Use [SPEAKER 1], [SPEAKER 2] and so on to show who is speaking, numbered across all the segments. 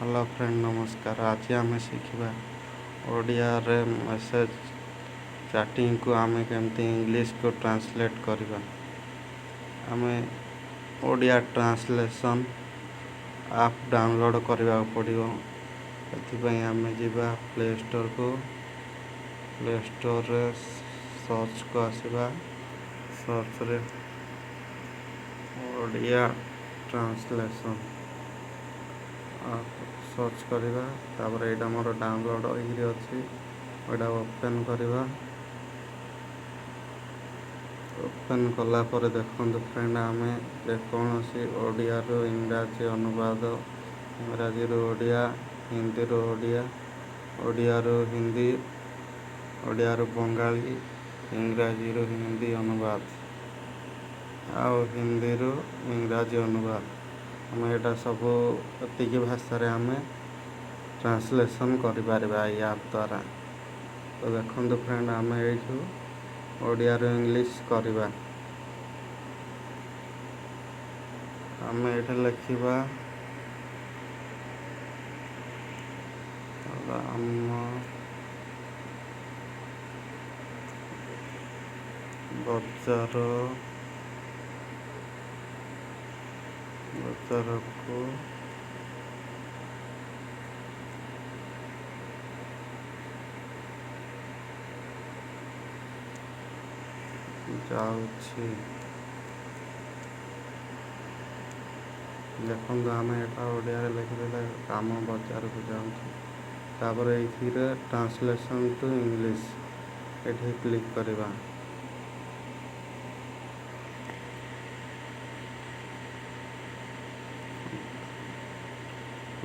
[SPEAKER 1] Hello friend, ନମସ୍କାର। ଆଜି ଆମେ ଶିଖିବା ଓଡ଼ିଆରେ ମେସେଜ୍ ଚାଟିଂକୁ ଆମେ କେମିତି ଇଂଲିଶକୁ ଟ୍ରାନ୍ସଲେଟ୍ କରିବା। ଆମେ ଓଡ଼ିଆ ଟ୍ରାନ୍ସଲେସନ୍ ଆପ୍ ଡାଉନଲୋଡ଼୍ କରିବାକୁ ପଡ଼ିବ। ଏଥିପାଇଁ ଆମେ ଯିବା ପ୍ଲେ ଷ୍ଟୋରକୁ। ପ୍ଲେ ଷ୍ଟୋରରେ ସର୍ଚ୍ଚକୁ ଆସିବା। ସର୍ଚ୍ଚରେ ଓଡ଼ିଆ ଟ୍ରାନ୍ସଲେସନ୍ ଆପ୍ ସର୍ଚ୍ଚ କରିବା। ତାପରେ ଏଇଟା ମୋର ଡାଉନଲୋଡ଼୍ ହୋଇକିରି ଅଛି, ଏଇଟା ଓପେନ୍ କରିବା। ଓପେନ୍ କଲା ପରେ ଦେଖନ୍ତୁ ଫ୍ରେଣ୍ଡ, ଆମେ ଯେକୌଣସି ଓଡ଼ିଆରୁ ଇଂରାଜୀ ଅନୁବାଦ, ଇଂରାଜୀରୁ ଓଡ଼ିଆ, ହିନ୍ଦୀରୁ ଓଡ଼ିଆ, ଓଡ଼ିଆରୁ ହିନ୍ଦୀ, ଓଡ଼ିଆରୁ ବଙ୍ଗାଳୀ, ଇଂରାଜୀରୁ ହିନ୍ଦୀ ଅନୁବାଦ ଆଉ ହିନ୍ଦୀରୁ ଇଂରାଜୀ ଅନୁବାଦ, ଆମେ ଏଇଟା ସବୁ ଏତିକି ଭାଷାରେ ଆମେ ଟ୍ରାନ୍ସଲେସନ୍ କରିପାରିବା ଏଇ ଆପ୍ ଦ୍ୱାରା। ତ ଦେଖନ୍ତୁ ଫ୍ରେଣ୍ଡ, ଆମେ ଏଇଠୁ ଓଡ଼ିଆରୁ ଇଂଲିଶ କରିବା। ଆମେ ଏଇଠି ଲେଖିବା ଆମ ବଜାରକୁ ଯାଉଛି। ଦେଖନ୍ତୁ, ଆମେ ଏଇଟା ଓଡ଼ିଆରେ ଲେଖିଦେଲେ, ଆମ ବଜାରକୁ ଯାଉଛି। ତାପରେ ଏଇଥିରେ ଟ୍ରାନ୍ସଲେସନ୍ ଟୁ ଇଂଲିଶ ଏଠି କ୍ଲିକ୍ କରିବା।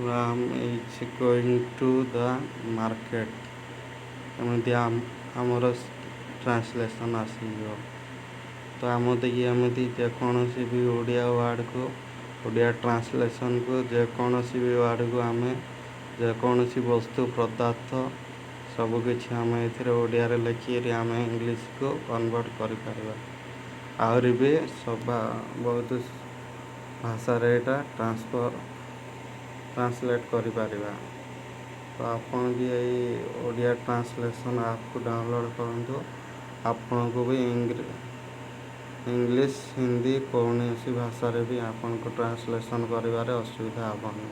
[SPEAKER 1] Ram is going to the market, ଏମିତି ଆମର ଟ୍ରାନ୍ସଲେସନ୍ ଆସିଯିବ। ତ ଆମ ଦେଇକି ଏମିତି ଯେକୌଣସି ବି ଓଡ଼ିଆ ୱାର୍ଡ଼କୁ, ଓଡ଼ିଆ ଟ୍ରାନ୍ସଲେସନ୍କୁ, ଯେକୌଣସି ବି ୱାର୍ଡ଼କୁ, ଆମେ ଯେକୌଣସି ବସ୍ତୁ ପଦାର୍ଥ ସବୁକିଛି ଆମେ ଏଥିରେ ଓଡ଼ିଆରେ ଲେଖିକରି ଆମେ ଇଂଲିଶକୁ କନଭର୍ଟ କରିପାରିବା। ଆହୁରି ବି ସବା ବହୁତ ଭାଷାରେ ଏଇଟା ଟ୍ରାନ୍ସଲେଟ୍ କରିପାରିବା। ତ ଆପଣ ବି ଏଇ ଓଡ଼ିଆ ଟ୍ରାନ୍ସଲେସନ୍ ଆପ୍କୁ ଡାଉନଲୋଡ଼୍ କରନ୍ତୁ। ଆପଣଙ୍କୁ ବି ଇଂଲିଶ, ହିନ୍ଦୀ କୌଣସି ଭାଷାରେ ବି ଆପଣଙ୍କୁ ଟ୍ରାନ୍ସଲେସନ୍ କରିବାରେ ଅସୁବିଧା ହେବନି।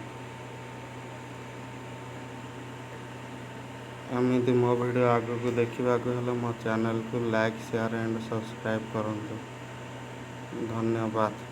[SPEAKER 1] ଏମିତି ମୋ ଭିଡ଼ିଓ ଆଗକୁ ଦେଖିବାକୁ ହେଲେ ମୋ ଚ୍ୟାନେଲକୁ ଲାଇକ୍, ସେୟାର ଆଣ୍ଡ ସବସ୍କ୍ରାଇବ୍ କରନ୍ତୁ। ଧନ୍ୟବାଦ।